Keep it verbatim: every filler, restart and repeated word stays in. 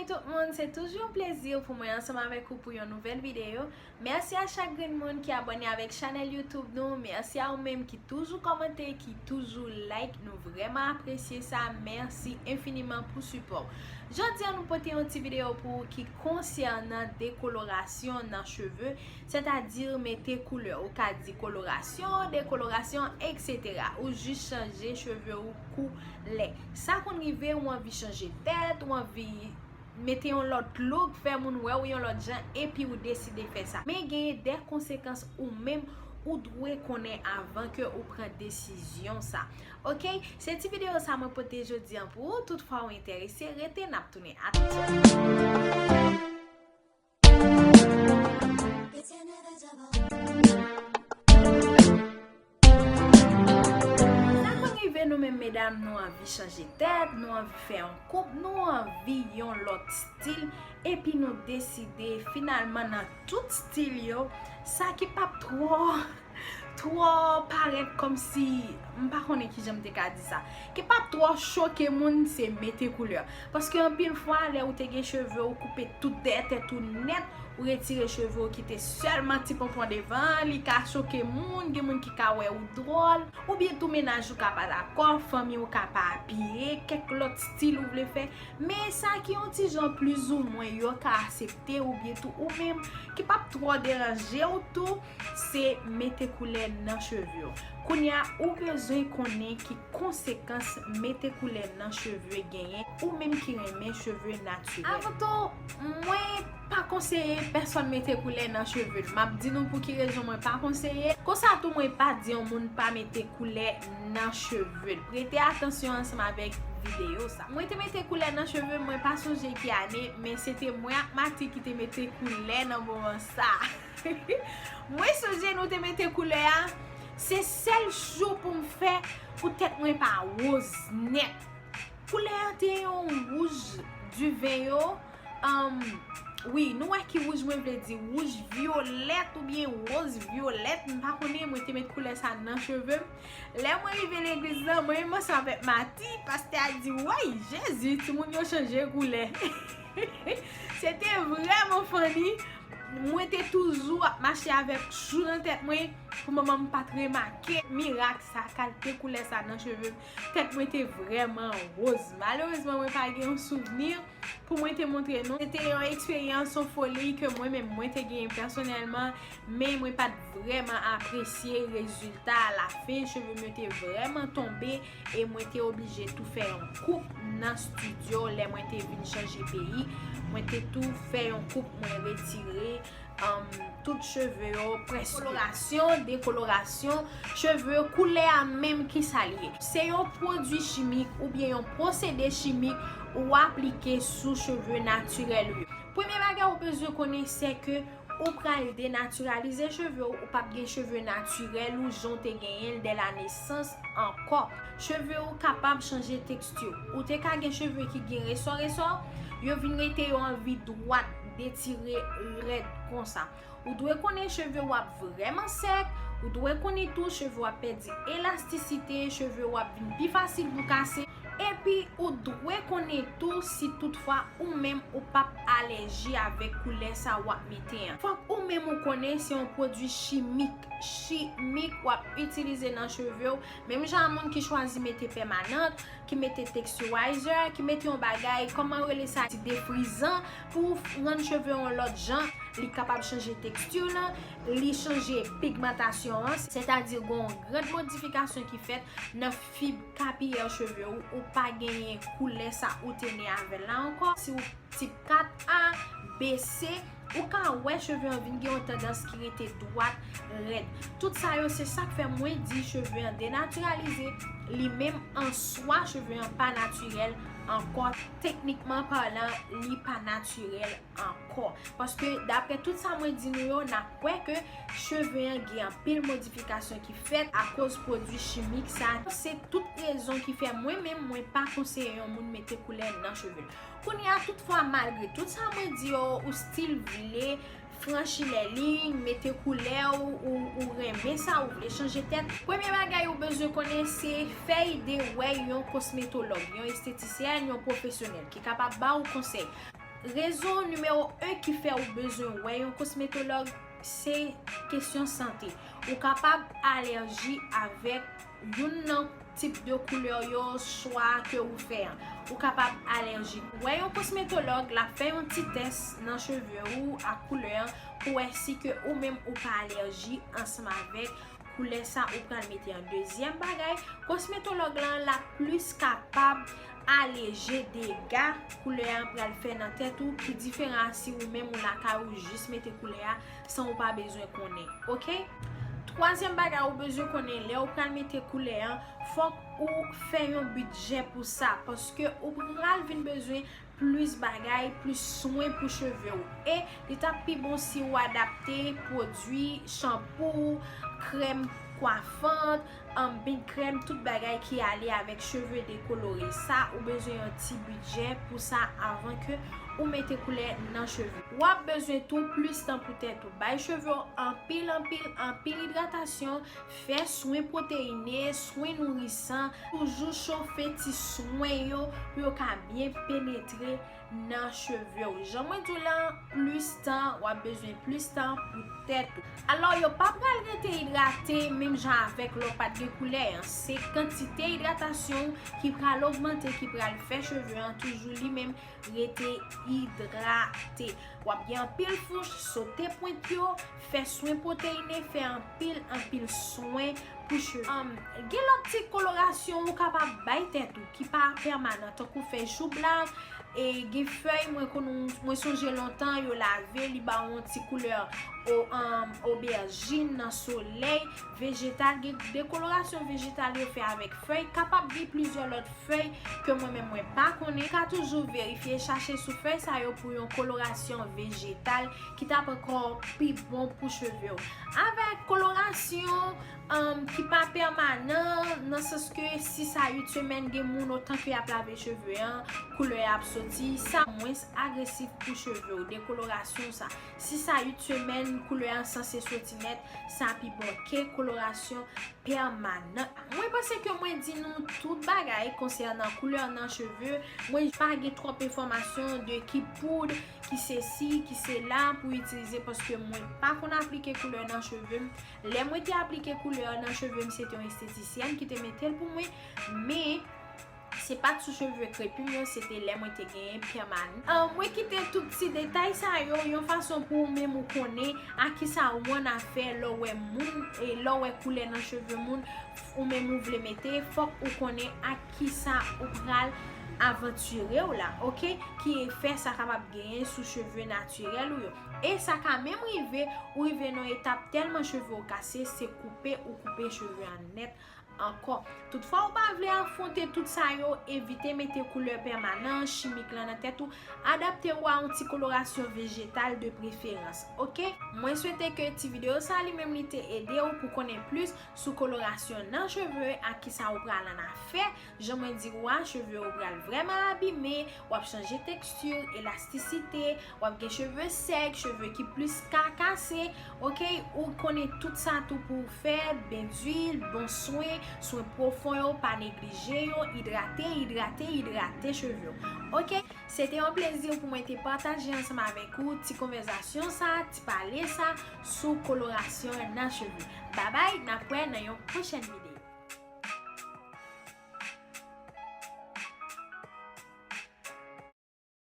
Tout moun, se toujou yon plezi pou mwen ansanm avèk ou pou yon nouvèl videyo. Mèsi a chak grenn moun ki abòne avèk chanèl YouTube nou. Mèsi a ou menm ki toujou kòmante, ki toujou like. Nou vrèman apresye sa. Mèsi enfiniman pou sipò. Jodi a nou pote yon ti videyo pou ou ki konsènan dekolorasyon nan cheve, sètadi mete koulè. Ou ka di kolorasyon, dekolorasyon, et cetera. Ou jis chanje cheve ou koulè. Sa konn rive ou anvi chanje tèt, ou anvi mete yon lòt look, fè moun wè w yon lòt jan, epi ou deside fè sa. Men genyen de konsekans ou menm ou dwe konnen avan ke ou pran desizyon sa. Oke, se ti videyo sa mwen pote jodi an pou ou. Toutfwa ou enterese, rete, n ap tounen. Attention. Sa konn rive nou menm medam, nou anvi chanje tèt, nou anvi fè yon koup, nou anvi yon lòt stil, epi nou deside finalman nan tout stil yo, sa ki p ap twò, twò parèt kòmsi, m pa konnen kijan m te ka di sa, ki p ap twò choke moun, se mete koulè. Paske anpil fwa, lè ou te gen cheve, ou koupe tout dèyè tèt ou nèt, ou retire cheve, ou kite sèlman ti ponpon devan, li ka choke moun, gen moun ki ka wè ou dwòl, oubyen tou mennaj ou ka pa dakò, fanmi ou ka pa apiye, kèk lòt stil ou vle fè, men sa ki yon ti jan plizoumwen yo ka aksepte, oubyen tou ou menm ki p ap twò deranje w tou, se mete koulè nan cheve w. Kounye a, ou bezwen konnen ki konsekans mete koulè nan cheve genyen, ou menm ki renmen cheve natirèl. Avan tou, mwen pa konseye pèsòn mete koulè nan cheve l. M ap di nou pou ki rezon mwen pa konseye. Konsa tou, mwen pa di yon moun pa mete koulè nan cheve l. Prete atansyon ansanm avèk videyo sa. Mwen te mete koulè nan cheve m, mwen pa sonje ki ane, men se te mwen ak Mati ki te mete koulè nan moman sa. Mwen sonje nou te mete koulè a, se sèl jou pou m fè pou tèt mwen pa woz nèt. Koulè a te yon wouj diven yo. Um, wi, nou wè ki wouj mwen vle di, wouj vyolèt oubyen woz vyolèt, m pa konnen, mwen te met koulè sa nan cheve m. Lè mwen rive legliz la, mwen menm ansanm avèk Mati, pastè a di, "Woy, Jezi, timoun yo chanje koulè." Se te vrèman funny. Mwen te toujou ap mache avèk chou nan tèt mwen pou manman m pa t remake mirak sa, kalite koulè sa nan cheve m. Tèt mwen te vrèman woz. Malerezman, mwen pa gen yon souvni pou mwen te montre nou. Se te yon eksperyans, yon foli ke mwen menm mwen te genyen pèsonèlman, men mwen pa t vrèman apresye rezilta a. Lafen, cheve m yo te vrèman tonbe e mwen te oblije tou fè yon koup nan estidyo lè mwen te vin chanje peyi. Mwen te tou fè yon koup, mwen retire um, tout cheve yo, prèske. Kolorasyon, dekolorasyon, cheve, koulè a menm ki sa l ye. Se yon pwodui chimik oubyen yon pwosede chimik ou aplike sou cheve natirèl ou yo. Premye bagay ou bezwen konnen, se ke ou pral denatiralize cheve w, ou p ap gen cheve natirèl ou jan w te genyen l dè la nesans ankò. Cheve w kapab chanje teksti. Ou te ka gen cheve ki gen resò resò, yo vin rete yo anvi dwat, detire, rèd konsa. Ou dwe konnen cheve w ap vrèman sèk, ou dwe konnen tou cheve w ap pèdi elastisite, cheve w ap vin pi fasil pou kase. Epi ou dwe konnen tou si toutfwa ou menm ou p ap alèji avèk koulè sa w ap mete an. Fòk ou menm ou konnen se yon pwodui chimik, chimik w ap itilize nan cheve w, menm jan a moun ki chwazi mete pèmanant, ki mete texturizer, ki mete yon bagay, kòman yo rele sa, ti defrizan, pou rann cheve yon lòt jan, li kapab chanje teksti l, li chanje pigmantasyon an, sètadi gen yon grenn modifikasyon ki fèt nan fib kapiyè cheve w, ou pa genyen koulè sa ou te ne avè l la ankò. Si w tip kat A, B, C, ou ka wè cheve an vin gen yon tandans ki rete dwat, rèd. Tout sa yo, se sa k fè mwen di cheve an denatiralize, li menm an swa, cheve an pa natirèl ankò. Teknikman palan, li pa natirèl ankò. Paske, daprè tout sa mwen di nou yo, n ap wè ke cheve an gen anpil modifikasyon ki fèt akoz pwodui chimik sa. Se tout rezon ki fè mwen menm, mwen pa konseye yon moun mete koulè nan cheve l. Kounye a, toutfwa, malgre tout sa mwen di yo, ou still vle franchi lè liy, mete koulè w, ou, ou renmen sa, ou vle chanje tèt, premye bagay ou bezwen konnen se fè ide wè yon kosmetològ, yon estetisyèn, yon pwofesyonèl ki kapab ba ou konsèy. Rezon nimewo en ki fè ou bezwen wè yon kosmetològ, se kesyon sante. Ou kapab alèji avèk youn nan tip de koulè yo, chwa ke ou fè an. Ou kapab alèji. Wè yon kosmetològ, l ap fè yon ti tès nan cheve ou ak koulè an pou wè si ke ou menm ou pa alèji ansanm avèk koulè sa ou pral mete an. Dezyèm bagay, kosmetològ lan, l ap plis kapab aleje dega koulè an pral fè nan tèt ou, ki diferan a si ou menm ou lakay ou jis mete koulè a san ou pa bezwen konnen, oke? Twazyèm bagay ou bezwen konnen lè ou pral mete koulè an, fòk ou fè yon bidjè pou sa, paske ou pral vin bezwen plis bagay, plis swen pou cheve w. E li t ap pi bon si ou adapte pwodui, chanpou, krèm kwafant, um, big krèm, tout bagay ki ale avèk cheve dekolore. Sa, ou bezwen yon ti bidjè pou sa avan ke ou mete koulè nan cheve. W ap bezwen tou plis tan pou tèt ou. Bay cheve w anpil, anpil, anpil idratasyon, fè swen pwoteyine, swen nourisan, toujou chofe ti swen yo pou yo ka byen penetre nan cheve w. Jan mwen di w lan, plis tan, w ap bezwen plis tan pou tèt ou. Alò, yo pa pral rete idrate menm jan avèk lè w pa t gen koulè an. Se kantite idratasyon w ki pral ogmante, ki pral fè cheve an toujou li menm rete idrate. W ap gen anpil fouch, sote pwent yo, fè swen pwoteyine, fè anpil, anpil swen pou cheve. Um, gen lòt ti kolorasyon ou kapab bay tèt ou ki pa pèmanan, tankou fè joublag, e gen fèy, mwen konn, mwen sonje lontan yo lave, li ba w yon ti koulè o-, um, obèjin nan solèy, vejetal, gen dekolorasyon vejetal yo fè avèk fèy, kapab gen plizyè lòt fèy ke mwen menm mwen pa konnen. Ou ka toujou verifye, chache sou fèy sa yo pou yon kolorasyon vejetal ki t ap ankò pi bon pou cheve w. Avèk kolorasyon, um, ki pa pèmanan, nan sans ke sis a uit semèn, gen moun otan ke y ap lave cheve an, koulè a ap soti, sa mwens agresif pou cheve w, dekolorasyon sa. Sis a uit semèn, koulè an sanse soti nèt, sa pi bon ke kolorasyon pèmanan. Mwen panse ke mwen di nou tout bagay konsènan koulè nan cheve. Mwen pa gen twòp enfòmasyon de ki poud, ki sesi, ki sela pou itilize, paske mwen pa konn aplike koulè nan cheve m. Lè mwen te aplike koulè nan cheve m, se te yon estetisyèn ki te mete l pou mwen, men se pa t sou cheve krepi m yo, se te lè mwen te genyen pèmanan. Ah, mwen kite tout ti detay sa yo yon fason pou ou menm ou konnen a kisa ou ann afè lè w wè moun, e lè w wè koulè nan cheve moun, ou menm ou vle mete, fòk ou konnen a kisa ou pral avantire w la, oke? Ki efè sa kapab genyen sou cheve natirèl ou yo. E sa ka menm rive, ou rive nan etap tèlman cheve w kase, se koupe ou koupe cheve an nèt ankò. Toutfwa ou pa vle afwonte tout sa yo, evite mete koulè pèmanan, chimik lan nan tèt ou, adapte w a yon ti kolorasyon vejetal de preferans, oke? Mwen swete ke ti videyo sa li menm li te ede w pou konnen plis sou kolorasyon nan cheve ak kisa ou pral ann afè. Jan mwen di w a, cheve ou pral vrèman abime, w ap chanje teksti, elastisite, w ap gen cheve sèk, cheve ki plis ka kase, oke? Ou konnen tout sa tou pou w fè, ben dwil, bon swen, swen pwofon yo, pa neglije yo, idrate, idrate, idrate cheve w, oke? Se te yon plezi pou mwen te pataje ansanm avèk ou ti konvèsasyon sa, ti pale sa sou kolorasyon nan cheve. Babay, n ap wè nan yon pwochèn videyo.